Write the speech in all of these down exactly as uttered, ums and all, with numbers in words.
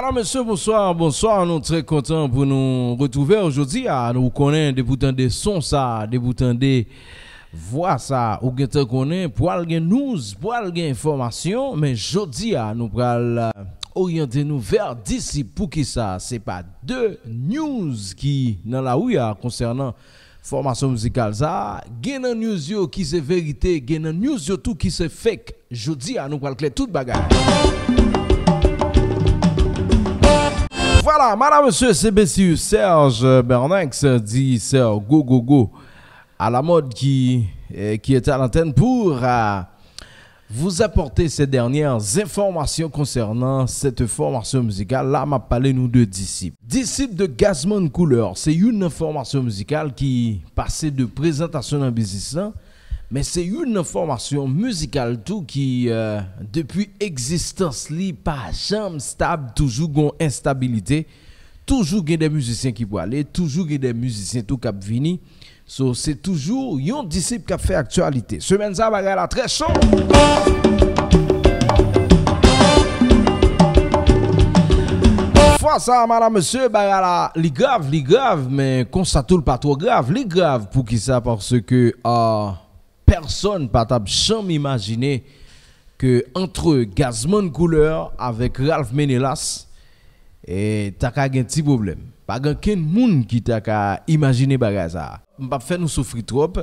Mesye, bonswa, bonswa. Nou trè kontan pou nou retwouve w jodi a. Nou konnen, depi w tande son sa, depi w tande vwa sa, ou gentan konnen pral gen news, pral gen enfòmasyon. Men jodi a, nou pral, euh, oryante nou vè Disip. Poukisa? Se pa de news ki nan lari a konsènan fòmasyon mizikal sa a. Gen nan news yo ki se verite, gen nan news yo tou ki se fake. Jodi a, nou pral klè tout bagay. Voilà, madame, monsieur, c'est Monsieur Serge Bernex, dit Serge Go Go Go, à la mode, qui, euh, qui est à l'antenne pour, euh, vous apporter ces dernières informations concernant cette formation musicale. La, m ap pale nou de Disip. Disip de Gazman Couleur, se youn nan fòmasyon mizikal ki pase de prezantasyon nan biznis lan, men se youn nan fòmasyon mizikal tou ki, euh, depi egzistans li, pa janm stab, toujou gon enstabilite, toujou gen de mizisyen ki prale, toujou gen de mizisyen tou k ap vini. So, se toujou yon Disip k ap fè aktyalite. Semèn sa, bagay la trè cho. Fwa sa, madam, mesye, bagay la, li grav, li grav, men konsa tou, l pa twò grav. Li grav, poukisa? Paske, ah, pèsonn pa t ap janm imajine ke antre Gazman Couleur avèk Ralph Menelas, e, ta ka gen ti pwoblèm. Pa gen kenn moun ki ta ka imajine bagay sa a. M p ap fè nou soufri twòp.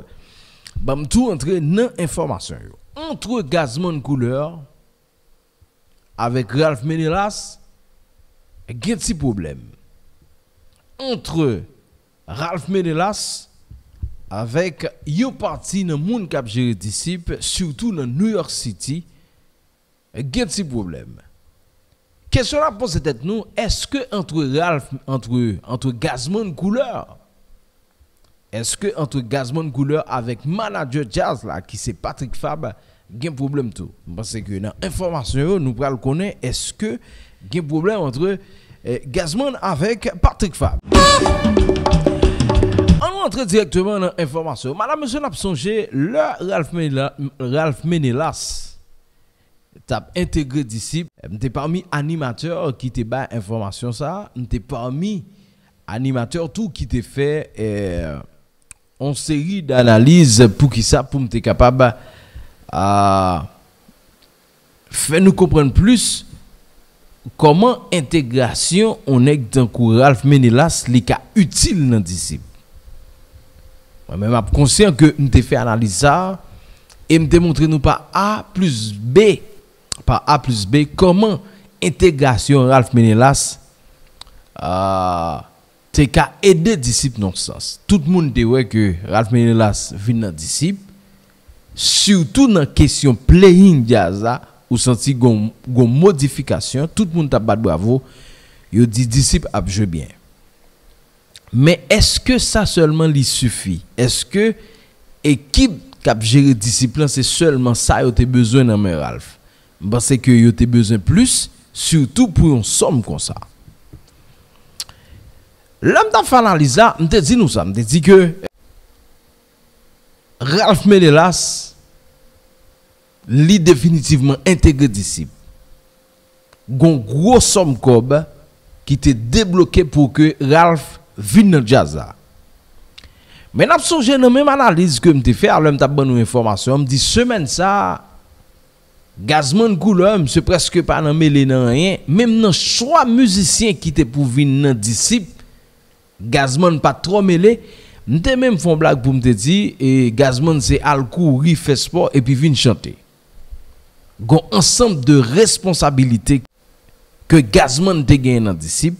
Ban m tou antre nan enfòmasyon yo. Antre Gazman Couleur avèk Ralph Menelas, gen ti pwoblèm. Antre Ralph Menelas avèk yon pati nan moun k ap jere Disip, sitou nan New York City, gen ti pwoblèm. Kesyon n ap poze tèt nou, èske antre Ralph, antre, antre Gazman Couleur, èske antre Gazman Couleur avèk manadjè djaz la, ki se Patrick Fabre, gen pwoblèm tou? M panse ke nan enfòmasyon yo, nou pral konnen èske gen pwoblèm antre, eh, Gazman avèk Patrick Fabre. Ann antre dirèkteman nan enfòmasyon. Madam, mesye, n ap sonje lè Ralph Mela-, Ralph Menelas t ap entegre Disip, m te pami animatè ki te bay enfòmasyon sa a, m te pami animatè tou ki te fè, eh, yon seri d analiz. Poukisa? Pou m te kapab, ah, fè nou konprann plis kòman entegrasyon yon nèg tankou Ralph Menelas li ka itil nan Disip. Mwen menm, m ap konsyan ke m te fè analiz sa a e m te montre nou pa A plis B, pa A plis B, kòman entegrasyon Ralph Menelas, ah, te ka ede Disip nan sans. Tout moun te wè ke Ralph Menelas vin nan Disip, sitou nan kesyon playing djaz la, ou santi gon, gon modifikasyon, tout moun t ap bat bravo, yo di Disip ap jwe byen. Men èske sa sèlman li sifi? Èske ekip k ap jere Disip lan se sèlman sa yo te bezwen nan men Ralph? M panse ke yo te bezwen plis, sitou pou yon sòm konsa. Lè m t ap fè analiz la, m te di nou sa, m te di ke Ralph Menelas, li definitivman entegre Disip. Gon gwo sòm kòb ki te debloke pou ke Ralph vin nan djaz la. Men n ap sonje nan menm analiz ke m te fè a lè m t ap ban nou enfòmasyon an, m di semèn sa a, Gazman Couleur, misye prèske pa nan mele nan anyen, menm nan chwa mizisyen ki te pou vin nan Disip, Gazman pa t twò mele. M te menm fè yon blag pou m te di, e, Gazman se al kouri, fè spò, epi vin chante. Gon ansanm de responsabilite ke Gazman te genyen nan Disip,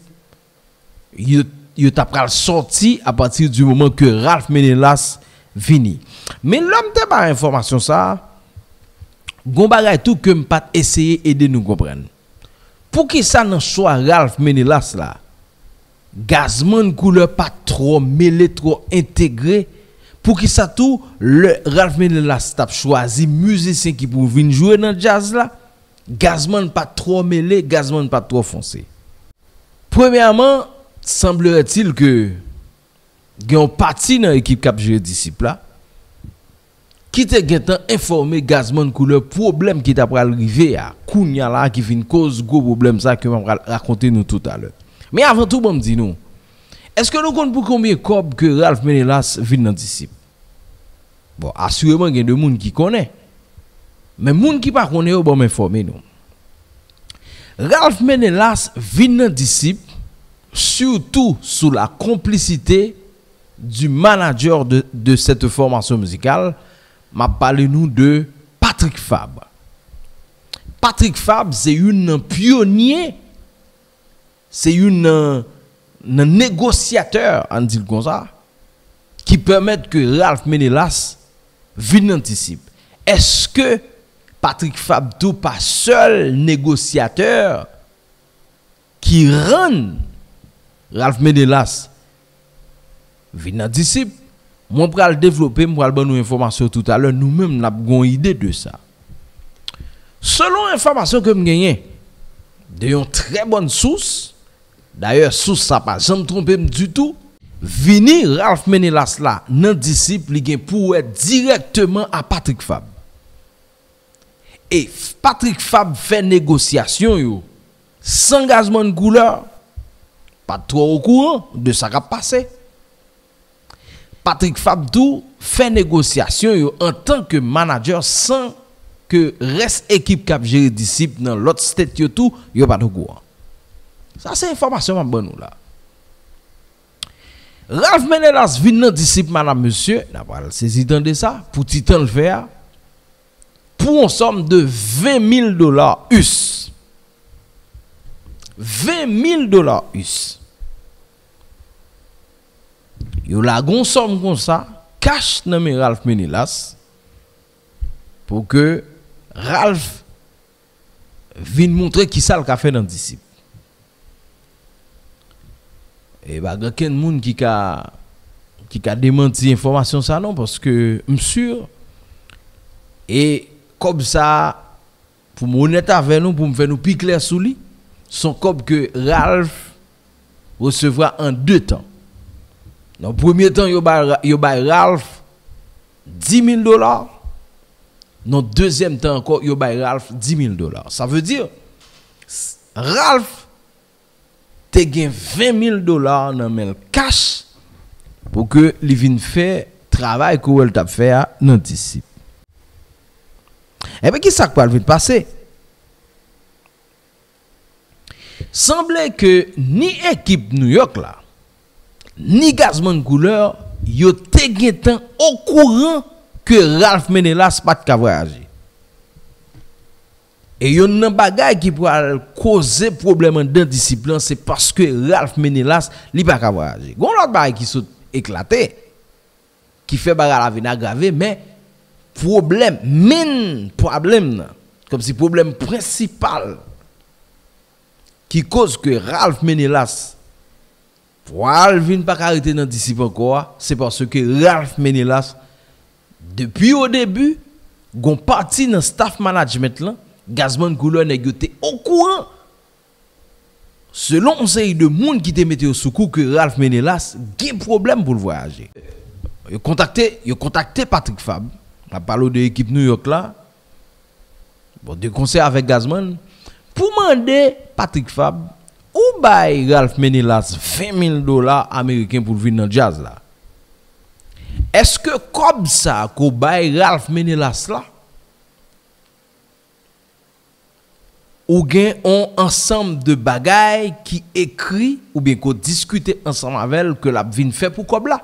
yo, yo ta pral sòti apati di moman ke Ralph Menelas vini. Men lè m te bay enfòmasyon sa a, gon bagay tou ke m pa t eseye ede nou konprann. Poukisa nan chwa Ralph Menelas la, Gazman Couleur pa t twò mele, twò entegre? Poukisa tou, lè Ralph Menelas t ap chwazi mizisyen ki pou vin jwe nan djaz la, Gazman pa t twò mele, Gazman pa t twò fonse? Premyèman, semblerait-il ke gen yon pati nan ekip k ap jere Disip la ki te gentan enfòme Gazman Koulè pwoblèm ki ta pral rive a, kounya la ki vin koz gwo pwoblèm sa ke m ap pral rakonte nou toutalè. Men avan tou, ban m di nou, èske nou konn pou konbyen kòb ke Ralph Menelas vin nan Disip? Bon, asireman gen de moun ki konnen. Men moun ki pa konnen yo, ban m enfòme nou. Ralph Menelas vin nan Disip, surtout sous la complicité du manager de, de cette formation musicale, m ap pale nou de Patrick Fabre. Patrick Fabre se youn nan pyonye, se youn nan, nan negosyatè, ann di l konsa, ki pèmèt ke Ralph Menelas vin nan Disip. Èske Patrick Fabre tou pa sèl negosyatè ki rann Ralph Menelas vin nan Disip? Mwen pral devlope, m pral ban nou enfòmasyon toutalè, nou menm n ap gon ide de sa. Selon enfòmasyon ke m genyen de yon trè bòn sous, dayè sous sa pa janm twonpe m ditou, vini Ralph Menelas la nan Disip, li gen pou wè dirèkteman a Patrick Fabre. E Patrick Fabre fè negosyasyon yo san Gazman Koulè pa t twò okouran de sa k ap pase. Patrick Fabre tou fè negosyasyon yo antanke manager san ke rès ekip k ap jere Disip nan lòt state yo tou, yo pa t okouran. Sa se enfòmasyon m ap ban nou la. Ralph Menelas vin nan Disip, madam, mesye, n a pral sezi tande sa, pou ti tan l fè a, pou yon sòm de ven mil dola us. Ven mil dola us. Yo lage yon sòm konsa, kach nan men Ralph Menelas, pou ke Ralph vin montre kisa l ka fè nan Disip. E pa gen kenn moun ki ka, ki ka demanti enfòmasyon sa non, paske m si, e kòb sa, pou m onèt avè nou, pou m fè nou pi klè sou li, se yon kòb ke Ralph resevwa an de tan. Nan premye tan, yo bay, yo bay Ralph di mil dola. Nan dezyèm tan ankò, yo bay Ralph di mil dola. Sa vle di, s-, Ralph te gen ven mil dola nan men l kach pou ke li vin fè travay ke w wè l t ap fè a nan Disip. Enben, ki sa k pral vin pase? Sanble ke ni ekip New York la, ni Gazman Koulè, yo te gentan okouran ke Ralph Menelas pa t ka vwayaje. E yonn nan bagay ki pral koze pwoblèm anndan Disip lan, se paske Ralph Menelas, li pa ka vwayaje. Gon lòt bagay ki sot eklate, ki fè bagay la vin agrave, men pwoblèm, main problem nan, kòmsi pwoblèm prensipal ki koz ke Ralph Menelas pral vin pa ka rete nan Disip ankò a, se paske Ralph Menelas, depi o debi, gon pati nan staff management lan, Gazman Koulè, nèg yo te okouran, selon yon seri de moun ki te mete yo sou kou, ke Ralph Menelas gen pwoblèm pou l vwayaje. Yo kontakte, yo kontakte Patrick Fabre, m ap pale w de ekip New York la, bon, de konsè avèk Gazman, pou mande Patrick Fabre, ou bay Ralph Menelas ven mil dola ameriken pou l vin nan djaz la. Èske kòb sa ke w bay Ralph Menelas la, ou gen yon ansanm de bagay ki ekri oubyen ke w diskite ansanm avè l ke l ap vin fè pou kòb la?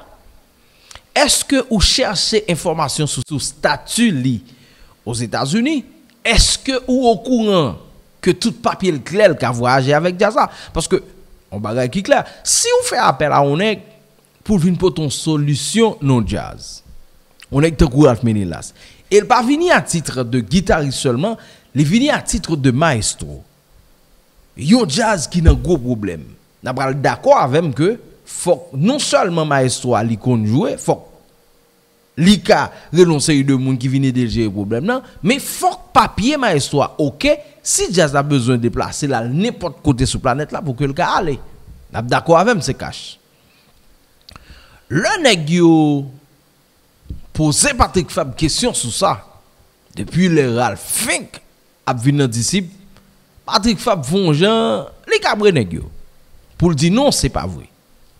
Èske ou chèche enfòmasyon sou, sou stati li Ozetazini? Èske ou okouran ke tout papye l klè, l ka vwayaje avèk djaz la? Paske, yon bagay ki klè, si w fè apèl a yon nèg pou l vin pote yon solisyon nan djaz, yon nèg tankou Ralph Menelas, e l pa vini a titre de gitaris sèlman, li vini a titre de maestro. Yon djaz ki nan gwo pwoblèm. N a pral dakò avè m ke fòk non sèlman maestro a li konn jwe, fòk li ka rele yon seri de moun ki vin ede l jere pwoblèm nan, men fòk papye maestro a oke, si djaz la bezwen deplase l al nenpòt kote sou planèt la pou ke l ka ale. N ap dakò avè m, se kach. Lè nèg yo poze Patrick Fab kesyon sou sa. Depi lè Ralph fenk ap vin nan Disip, Patrick Fab fè yon jan, li kabre nèg yo. Pou l di non, se pa vre.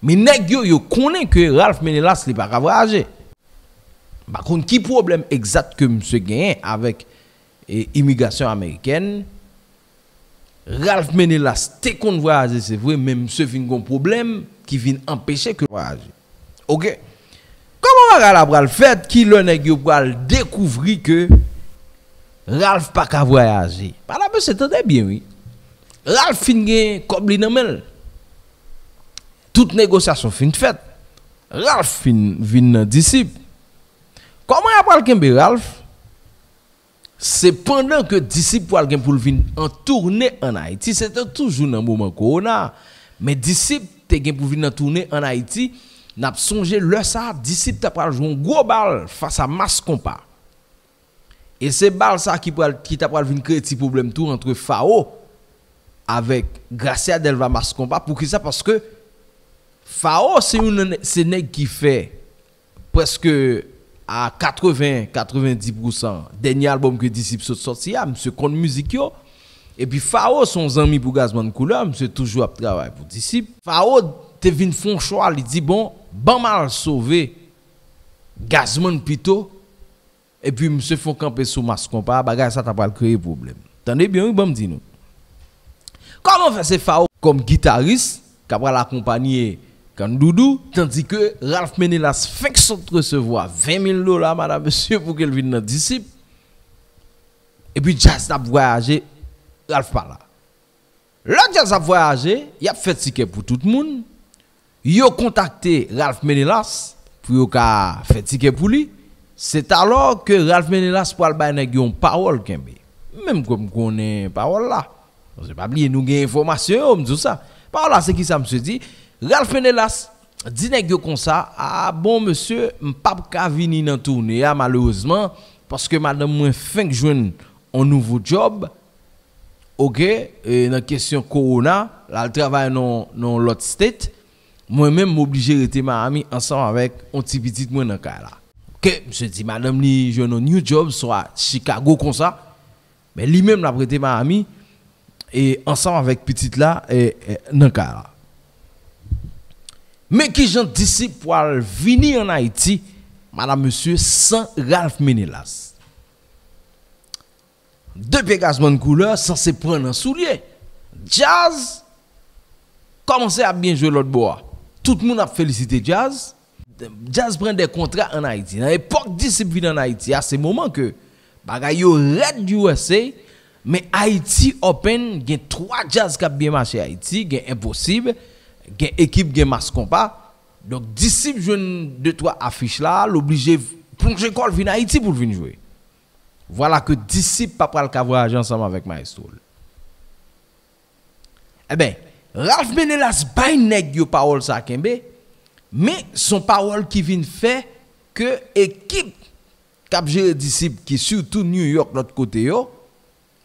Men nèg yo, yo konnen ke Ralph Menelas, li pa ka vwayaje. M pa konn ki pwoblèm egzat ke misye genyen avèk, e, imigrasyon amerikèn. Ralph Menelas te konn vwayaje, se vre, men misye vin gon pwoblèm ki vin anpeche ke vwayaje. Oke? Kòman bagay la pral fèt, ki lè nèg yo pral dekouvri ke Ralph pa ka vwayaje? Madanm, mesye, tande byen, wi. Ralph fin gen kòb li nan men l. Tout negosyasyon fin fèt. Ralph fin vin nan Disip. Kòman y ap pral kenbe Ralph? Se pandan ke Disip pral gen pou l vin an toune ann Ayiti, se te toujou nan moman kowona, men Disip te gen pou vin an toune ann Ayiti. N ap sonje lè sa a, Disip ta pral jwe yon gwo bal fas a Mass Konpa. E se bal sa a ki pral, ki ta pral vin kreye ti pwoblèm tou ant Fao avèk Gracia Delva Mass Konpa. Poukisa? Paske Fao se youn nan, se nèg ki fè prèske a katreven, katrevendi pousan dènye albòm ke Disip sot sòti a, misye konn mizik yo. Epi Fao se yon zanmi pou Gazman Koulè, misye toujou ap travay pou Disip. Fao te vin fè yon chwa, li di, bon, ban m al sove Gazman pito. Epi misye fè yon kanpe sou Mass Konpa, bagay sa ta pral kreye pwoblèm. Tande byen, wi, ban m di nou. Kòman fè se Fao kòm gitaris k ap pral akonpanye Kandoudou, tandike Ralph Menelas fenk sot resevwa ven mil dola, madanm, mesye, pou ke l vin nan Disip. Epi djaz t ap vwayaje, Ralph pa la. Lè djaz ap vwayaje, y ap fè tikè pou tout moun. Yo kontakte Ralph Menelas pou yo ka fè tikè pou li. Se talò ke Ralph Menelas pral bay nèg yo yon pawòl kenbe. Menm ke m konnen pawòl la. Paske pa bliye, nou gen enfòmasyon yo, m di w sa. Pawòl la, se kisa misye di? Ralph Menelas di nèg yo konsa, a bon, mesye, m p ap ka vini nan toune a, malerezman, paske madanm mwen fenk jwenn yon nouvo djòb. Oke, e nan kesyon kowona, l al travay nan, nan yon lòt state. Mwen menm, m oblije rete Miami ansanm avèk yon ti pitit mwen nan kay la. Oke, misye di madanm li jwenn yon new job, swa Chicago konsa. Men li menm, l ap rete Miami, e ansanm avèk pitit la, e, e, nan kay la. Men kijan Disip pral vini ann Ayiti, madanm, mesye, san Ralph Menelas? De pye Gazman Koulè sanse pran nan soulye. Djaz kòmanse ap byen jwe lòt bò a. Tout moun ap felisite djaz. Djaz pran de kontra ann Ayiti. Nan epòk Disip vin ann Ayiti a, se moman ke bagay yo rèd U S A, men Haiti Open, gen twa djaz k ap byen mache Ayiti, gen Enposib, gen Ekip, gen Mass Konpa. Donk, Disip jwenn de twa afich la, l oblije plonje kò l vin Ayiti pou l vin jwe. Vwala ke Disip pa pral ka vwayaje ansanm avèk mayestwo l. Enben, Ralph Menelas bay nèg yo pawòl sa kenbe, men se yon pawòl ki vin fè ke ekip k ap jere Disip, ki sitou New York lòt kote yo,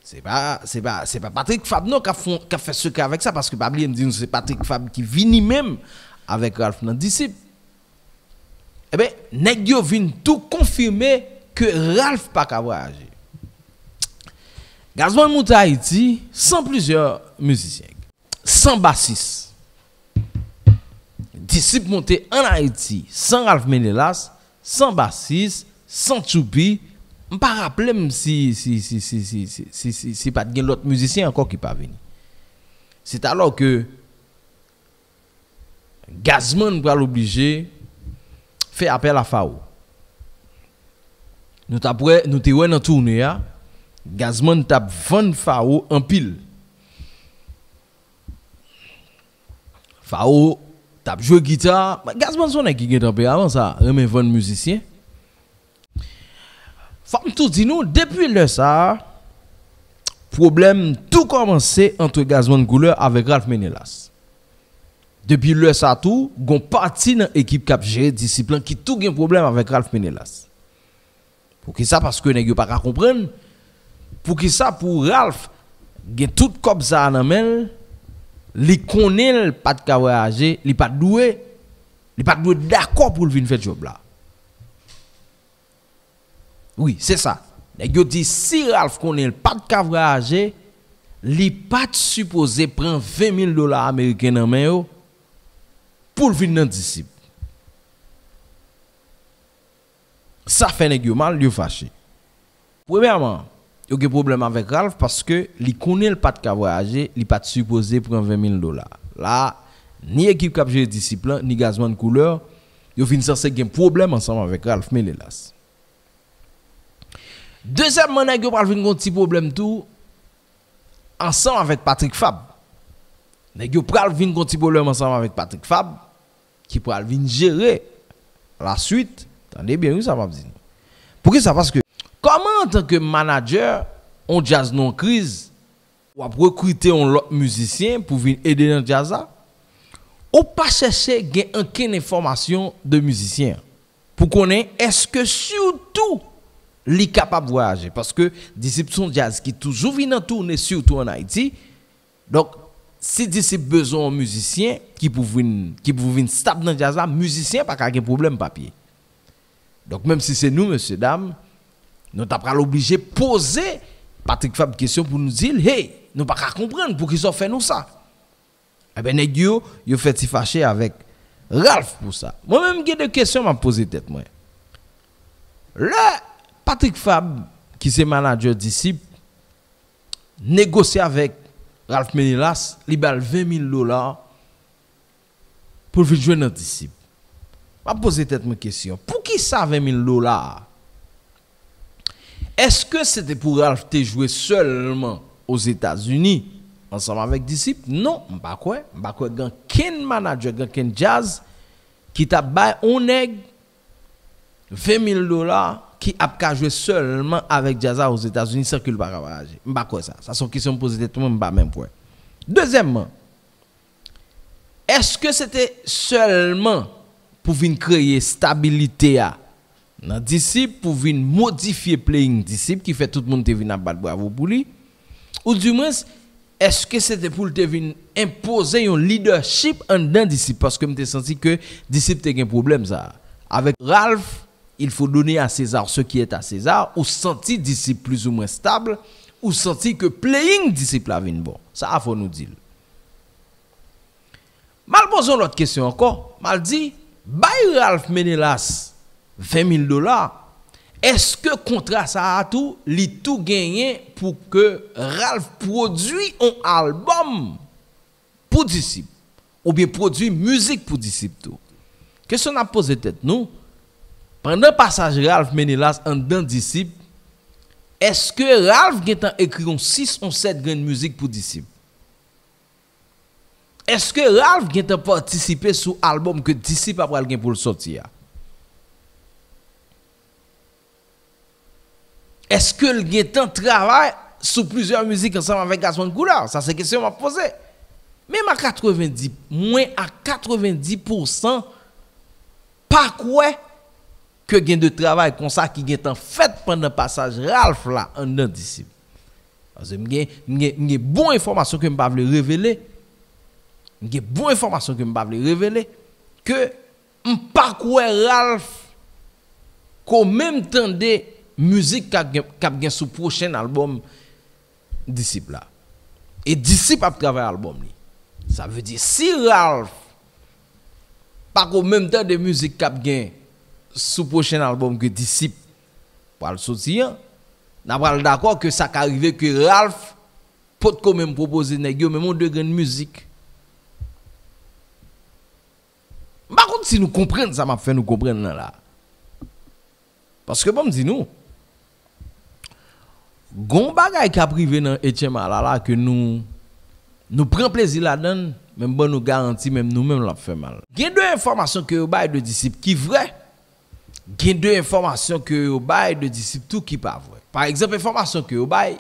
se pa, se pa, se pa Patrick Fab non k ap fon, k ap fè sekrè avèk sa, paske pa bliye m di nou se Patrick Fab ki vini menm avèk Ralph nan Disip. Enben, nèg yo vin tou konfime ke Ralph pa ka vwayaje. Gazman monte Ayiti san plizyè mizisyen. San basis. Disip monte ann Ayiti san Ralph Menelas, san basis, san Tchoupi. M pa raple m si, si, si pa t gen lòt mizisyen ankò ki pa vini. Se talò ke Gazman pral oblije fè apèl a Fao. Nou t ap wè, nou te wè nan toune a, Gazman t ap vann Fao anpil. Fao t ap jwe gita. Gazman se yon nèg ki gen tanperaman sa, renmen vann mizisyen. Fò m tou di nou, depi lè sa a, pwoblèm tou kòmanse ant Gazman Koulè avèk Ralph Menelas. Depi lè sa a tou, gon pati nan ekip k ap jere Disip lan ki tou gen pwoblèm avèk Ralph Menelas. Poukisa? Paske nèg yo pa ka konprann poukisa pou Ralph gen tout kòb sa a nan men l, li konnen l pa t ka vwayaje, li pa t dwe, li pa t dwe dakò pou l vin fè djòb la. Wi, se sa. Nèg yo di si Ralph konnen l pa t ka vwayaje, li pa t sipoze pran ven mil dola ameriken nan men yo pou l vin nan Disip. Sa fè nèg yo mal, yo fache. Premyèman, yo gen pwoblèm avèk Ralph paske li konnen l pa t ka vwayaje, li pa t sipoze pran ven mil dola. La, ni ekip k ap jere Disip lan, ni Gazman Koulè, yo vin sanse gen pwoblèm ansanm avèk Ralph Menelas. Dezyèmman, nèg yo pral vin gon ti pwoblèm tou ansanm avèk Patrick Fabre. Nèg yo pral vin gon ti pwoblèm ansanm avèk Patrick Fabre ki pral vin jere laswit. Tande byen wi sa m ap di nou. Poukisa? Paske kòman antanke manadjè, on djaz nan kriz, w ap rekrite yon lòt mizisyen pou vin ede nan djaz la, ou pa chèche gen ankenn enfòmasyon de mizisyen an pou konnen èske sitou li kapab vwayaje. Paske Disip se yon djaz ki toujou vin an toune, sitou ann Ayiti. Donk, si Disip bezwen yon mizisyen ki pou vin, ki pou vin stab nan djaz la, mizisyen pa ka gen pwoblèm papye. Donk, menm si se nou, mesye dam, nou ta pral oblije poze Patrick Fabre kesyon pou nou di l, hey, nou pa ka konprann poukisa w fè nou sa. Ebyen, nèg yo, yo fè ti fache avèk Ralph pou sa. Mwen menm, gen de kesyon m ap poze tèt mwen. Lè Patrick Fabre, ki se manadjè Disip, negosye avèk Ralph Menelas, li ba l ven mil dola pou l vin jwe nan Disip. M ap poze tèt mwen kesyon, poukisa ven mil dola a? Èske se te pou Ralph te jwe sèlman Ozetazini ansanm avèk Disip? Non, m pa kwè. M pa kwè gen kenn manadjè, gen kenn djaz ki t ap bay on nèg ven mil dola ki ap ka jwe sèlman avèk djaz la Ozetazini san ke l pa ka vwayaje. M pa kwè sa. Sa se yon kesyon m poze tèt mwen, m pa menm kwè. Dezyèmman, èske se te sèlman pou vin kreye stabilite a nan Disip, pou vin modifye playing Disip ki fè tout moun te vin ap bat bravo pou li? Oudimwens, èske se te pou l te vin enpoze yon leadership anndan Disip? Paske m te santi ke Disip te gen pwoblèm sa a. Avèk Ralph, il faut donner à César ce qui est à César, ou santi Disip plizoumwen stab, ou santi ke playing Disip la vin bon. Sa a fò nou di l. M al poze yon lòt kesyon ankò. M al di, bay Ralph Menelas ven mil dola, èske kontra sa a tou, li tou genyen pou ke Ralph pwodui yon albòm pou Disip, oubyen pwodui mizik pou Disip tou? Kesyon n ap poze tèt nou, pandan pasaj Ralph Menelas anndan Disip, èske Ralph gentan ekri yon sis, yon sèt grenn mizik pou Disip? Èske Ralph gentan patisipe sou albòm ke Disip apral gen pou l sòti a? Èske l gentan travay sou plizyè mizik ansanm avèk Gazman Koulè? Sa se kesyon m ap poze. Men m a katrevendi, mwen a katrevendi pousan pa kwè ke gen de travay konsa ki gentan fèt pandan pasaj Ralph la anndan Disip. Paske m gen, m gen, m gen bon enfòmasyon ke m pa vle revele. M gen bon enfòmasyon ke m pa vle revele. Ke m pa kwè Ralph ko menm tande mizik k ap gen, k ap gen sou pwochen albòm Disip la. E Disip ap travay albòm li. Sa vle di, si Ralph pa ko menm tande mizik k ap gen sou pwochen albòm ke Disip pral soti an, n a pral dakò ke sa ka rive ke Ralph potko menm pwopoze nèg yo menm yon de grenn mizik. M pa konn si nou konprann sa m ap fè nou konprann nan la. Paske ban m di nou, gon bagay k ap rive nan H M A la la ke nou, nou pran plezi ladann, men m ban nou garanti, menm nou menm l ap fè mal. Gen de enfòmasyon ke yo bay de Disip ki vrè, gen de enfòmasyon ke yo bay de Disip tou ki pa vrè. Pa egzanp, enfòmasyon ke yo bay,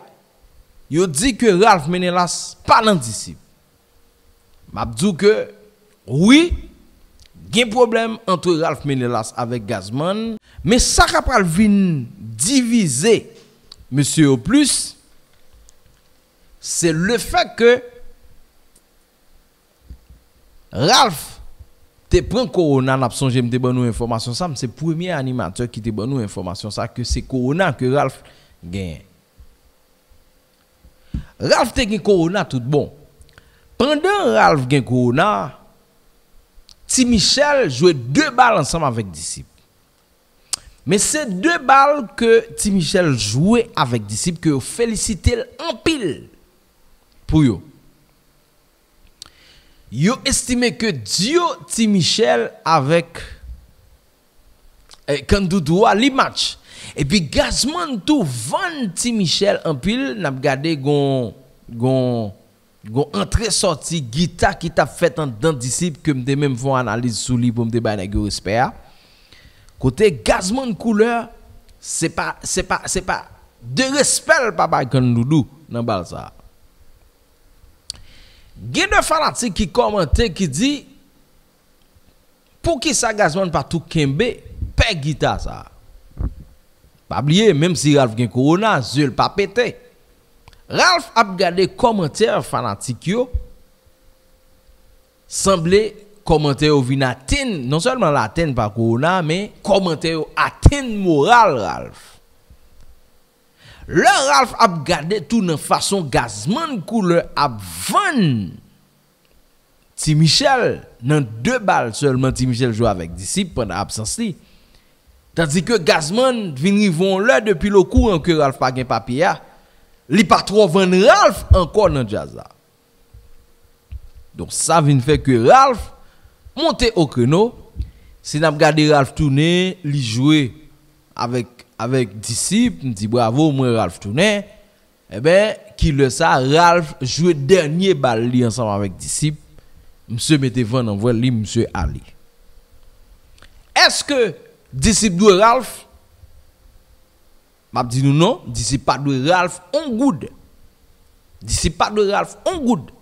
yo di ke Ralph Menelas pa nan Disip. M ap di w ke, wi, gen pwoblèm ant Ralph Menelas avèk Gazman, men sa k ap pral vin divize mesye yo plis, se lefèt ke Ralph te pran kowona, n ap sonje m te ban nou enfòmasyon sa, m se premye animatè ki te ban nou enfòmasyon sa ke se kowona ke Ralph genyen. Ralph te gen kowona tout bon. Pandan Ralph gen kowona, Ti Michel jwe de bal ansanm avèk Disip. Men se de bal ke Ti Michel jwe avèk Disip ke yo felisite l anpil pou yo. Yo estime ke duo Ti Michel avèk eh, Kandoudou a li match. Epi Gazman tou vann Ti Michel anpil, n ap gade gon, gon, gon antre sòti gita ki t ap fèt anndan Disip ke m te menm fè yon analiz sou li pou m te bay nèg yo respè a. Kote Gazman Koulè, se pa, se pa, se pa de respè l pa bay Kandoudou nan bal sa. Gen de fanatik ki kòmante ki di, poukisa Gazman pa tou kenbe pè gita sa? Pa bliye, menm si Ralph gen kowona, zye l pa pete. Ralph ap gade kòmantè fanatik yo, sanble kòmantè yo vin atenn, non sèlman l atenn pa kowona, men kòmantè yo atenn moral Ralph. Lè Ralph ap gade tou nan fason Gazman Koulè ap vann Ti Michel nan de bal sèlman Ti Michel jwe avèk Disip pandan absans li. Tandike Gazman vin rive yon lè depi l okouran ke Ralph pa gen papye a, li pa twò vann Ralph ankò nan djaz la. Donk sa vin fè ke Ralph monte o kreno. Si n ap gade Ralph tounen, li jwe avèk, avèk Disip, m di bravo, mwen Ralph tounen. Enben, kilè sa, Ralph jwe dènye bal li ansanm avèk Disip. Misye mete van nan vwèl li, misye ale. Èske Disip dwe Ralph? M ap di nou non, Disip pa dwe Ralph on goud. Disip pa dwe Ralph on goud.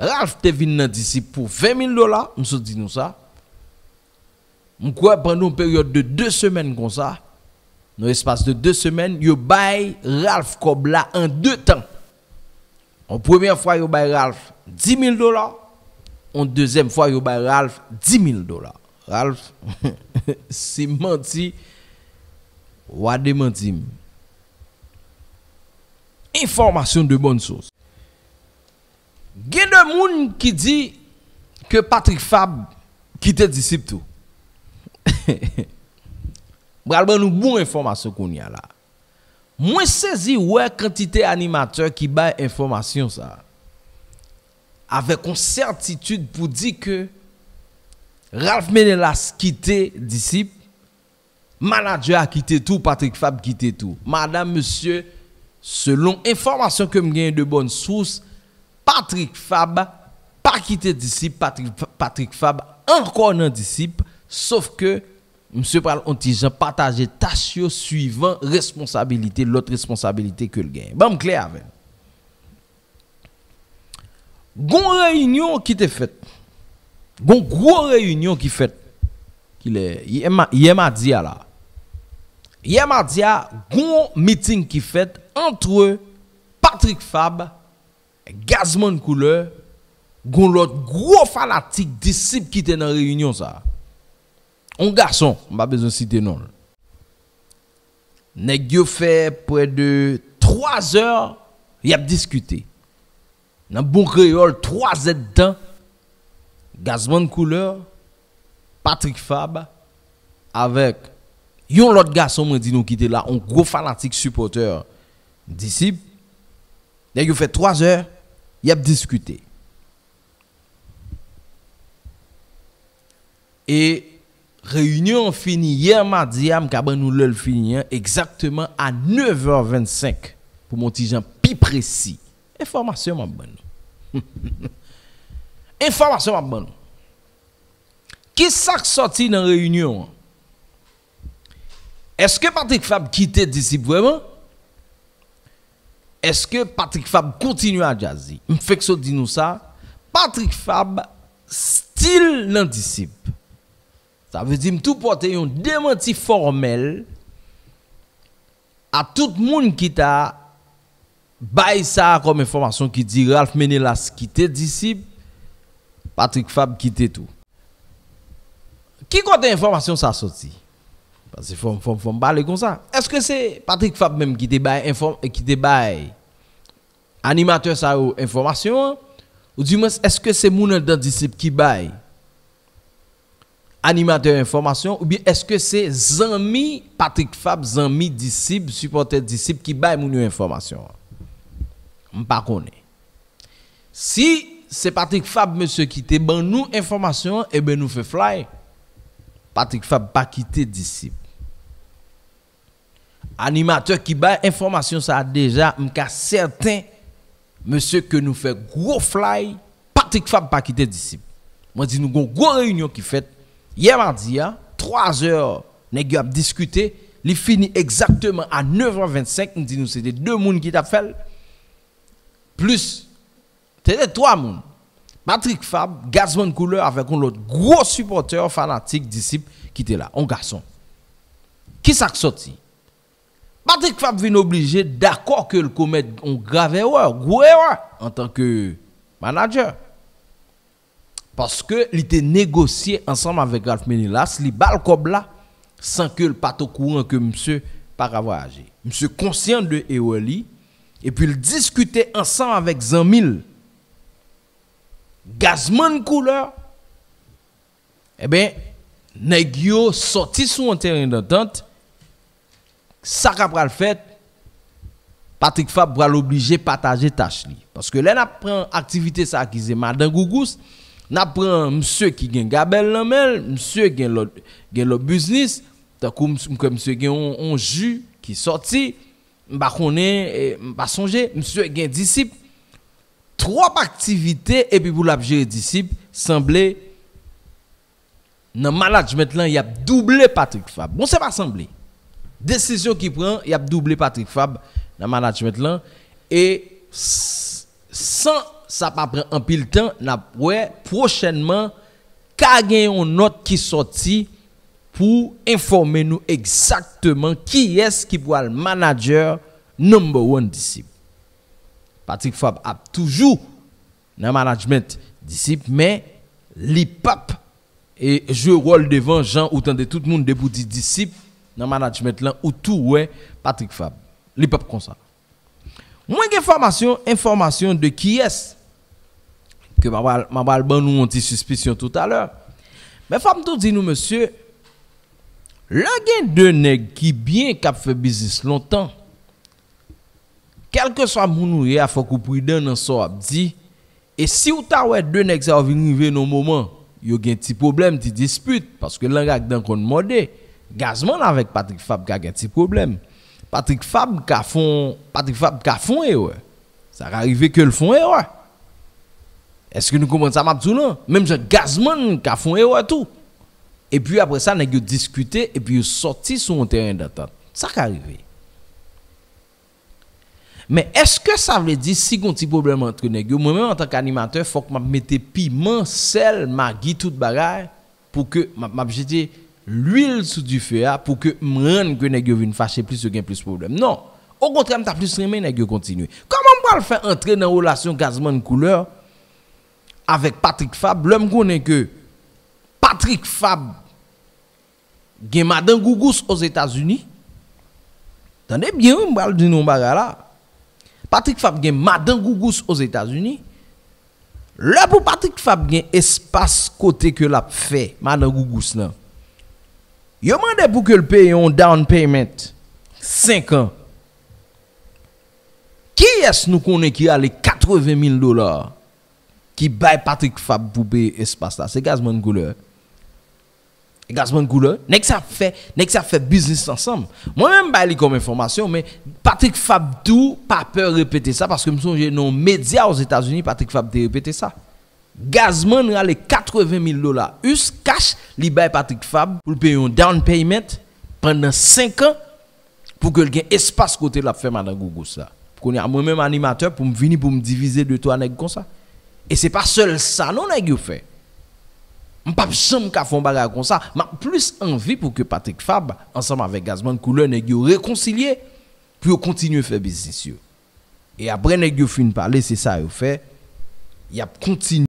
Ralph te vin nan Disip pou ven mil dola, m sot di nou sa. M kwè pandan yon peryòd de de semèn konsa, nan espas de de semèn, yo bay Ralph kòb la an de tan. Yon premyè fwa, yo bay Ralph dis mil dola, yon dezyèm fwa, yo bay Ralph dis mil dola. Ralph, si m manti, w a demanti m. Enfòmasyon de bòn sous. Gen de moun ki di ke Patrick Fabre kite Disip tou. M pral ban nou bon enfòmasyon kounye a la. Mwen sezi wè kantite animatè ki bay enfòmasyon sa a. Avèk yon sètitid pou di ke Ralph Menelas kite Disip, manadjè a kite tou, Patrick Fabre kite tou. Madanm, mesye, selon enfòmasyon ke m genyen de bòn sous, Patrick Fabre pa kite Disip, Patrick, Patrick Fabre ankò nan Disip, sof ke misye pral on ti jan pataje tach yo swivan responsabilite, lòt responsabilite ke l genyen. Ban m klè avè n. Gon reyinyon ki te fèt. Gon gwo reyinyon ki fèt. Kilè? Yè ma-, yè madi a la. Yè madi a, gon miting ki fèt antre Patrick Fabre, Gazman Koulè, gon lòt gwo fanatik Disip ki te nan reyinyon sa a. On gason, m pa bezwen site non l. Nèg yo fè prè de twa zè y ap diskite. Nan bon kreyòl, twa zèdtan, Gazman Koulè, Patrick Fabre, avèk yon lòt gason, mwen di nou ki te la, yon gwo fanatik sipòtè Disip. Nèg yo fè twa zè, y ap diskite. E reyinyon an fini yè madi a, m ka ban nou lè l fini an, egzakteman a nèv è vennsenk, pou m on ti jan pi presi. Enfòmasyon m ap ban nou. Enfòmasyon m ap ban nou. Ki sa k sòti nan reyinyon an? Èske Patrick Fabre kite Disip vrèman? Èske Patrick Fabre kontinye a djaz li? M fèk sot di nou sa, Patrick Fabre still nan Disip. Sa vle di m tou pòte yon demanti fòmèl a tout moun ki ta bay sa a kòm enfòmasyon ki di Ralph Menelas kite Disip, Patrick Fabre kite tou. Ki kote enfòmasyon sa soti? Paske fò m, fò m, fò m pale konsa. Èske se Patrick Fabre menm ki te bay enfò-, ki te bay animatè sa yo enfòmasyon an? Oudimwens, èske se moun anndan Disip ki bay animatè enfòmasyon? Oubyen èske se zanmi Patrick Fabre, zanmi Disip, sipòtè Disip ki bay moun yo enfòmasyon an? M pa konnen. Si se Patrick Fabre, mesye, ki te ban nou enfòmasyon an, ebyen nou fè flay. Patrick Fabre pa kite Disip. Animatè ki bay enfòmasyon sa a deja, m ka sèten, mesye, ke nou fè gwo flay, Patrick Fabre pa kite Disip. Mwen di nou gon gwo reyinyon ki fèt yè madi a, twa zè, nèg yo ap diskite, li fini egzakteman a nèf è vennsenk, m di nou se te de moun ki t ap fè l. Plis, se te twa moun. Patrick Fabre, Gazman Couleur avèk yon lòt gwo sipòtè fanatik Disip ki te la, yon gason. Ki sa k sòti? Patrick Fabre vin oblije dakò ke l komèt yon grav erè, gwo erè, antanke manadjè. Paske li te negosye ansanm avèk Ralph Ménélas, li ba l kòb la, san ke l pa t okouran ke misye pa ka vwayaje. Misye konsyan de erè li, epi l diskite ansanm avèk zanmi l, Gazman Couleur. Ebyen, nèg yo sòti sou yon teren dantant. Sa k ap pral fèt, Patrick Fabre pral oblije pataje tach li. Paske lè n ap pran aktivite sa ki se madan Gougous, n ap pran misye ki gen gabèl nan men l, misye gen lòt, gen lòt biznis, tankou m, m kwè misye gen yon, yon ji ki sòti, m pa konnen, eh, m pa sonje, misye gen Disip, twòp aktivite, epi pou l ap jere Disip, sanble nan management lan, y ap double Patrick Fabre. Bon, se pa sanble. Desizyon ki pran, y ap double Patrick Fabre nan management lan. E s-, san sa pa pran anpil tan, n ap wè pwochènman ka gen yon nòt ki sòti pou enfòme nou egzakteman kiyès ki pral manadjè number one Disip. Patrick Fabre ap toujou nan management Disip, men li p ap, e, jwe wòl devan jan ou tande tout moun depi w di Disip nan management lan, ou tou wè Patrick Fabre. Li p ap konsa. Mwen gen fòmasyon, enfòmasyon de kiyès ke m ap al, m ap al ban nou yon ti sispisyon toutalè. Men fò m tou di nou, mesye, lè gen de nèg ki byen, k ap fè biznis lontan, kèlkeswa moun ou ye a, fòk ou pridan nan sa w ap di. E si w ta wè de nèg sa yo vin rive nan yon moman, yo gen ti pwoblèm, ti dispit, paske lang ak dan konn mòde. Gazman avèk Patrick Fabre ka gen ti pwoblèm. Patrick Fabre ka fon, Patrick Fabre ka fon erè. Sa ka rive ke l fon erè. Èske nou konprann sa m ap di w lan? Menm jan Gazman ka fon erè tou. Epi apre sa, nèg yo diskite, epi yo sòti sou yon teren dantant. Sa ka rive. Men èske sa vle di si gon ti pwoblèm antre nèg yo, mwen menm antanke animatè, fòk m ap mete piman, sèl, magi, tout bagay, pou ke m ap, m ap jete lwil sou dife a, pou ke m rann ke nèg yo vin fache plis, yo gen plis pwoblèm? Non. Okontrè, m ta plis renmen nèg yo kontinye. Kòman m pral fè antre nan relasyon Gazman Couleur avèk Patrick Fabre, lè m konnen ke Patrick Fabre gen madan Gougous Ozetazini? Tande byen, wi, m pral di nou yon bagay la. Patrick Fabre gen madan Gougous Ozetazini. Lè pou Patrick Fabre gen espas kote ke l ap fè madan Gougous lan, yo mande pou ke l peye yon down payment senk an. Kiyès nou konnen ki rale katreven mil dola ki bay Patrick Fabre pou peye espas la? Se Gazman Couleur. Gazman Couleur, nèg sa ap fè, nèg sa ap fè biznis ansanm. Mwen menm bay li kòm enfòmasyon, men Patrick Fabre tou pa pè repete sa, paske m sonje nan yon medya Ozetazini, Patrick Fabre te repete sa. Gazman rale katreven mil dola us cash, li bay Patrick Fabre pou l peye yon down payment pandan senk an, pou ke l gen espas kote l ap fè madan Gougous la. Kounye a, mwen menm animatè, pou m vini, pou m divize de twa nèg konsa. E se pa sèl sa non nèg yo fè. M p ap janm ka fè yon bagay konsa. M ap plis anvi pou ke Patrick Fabre, ansanm avèk Gazman Couleur, nèg yo rekonsilye, pou yo kontinye fè biznis yo. E apre nèg yo fin pale, se sa yo fè. Y ap kontinye.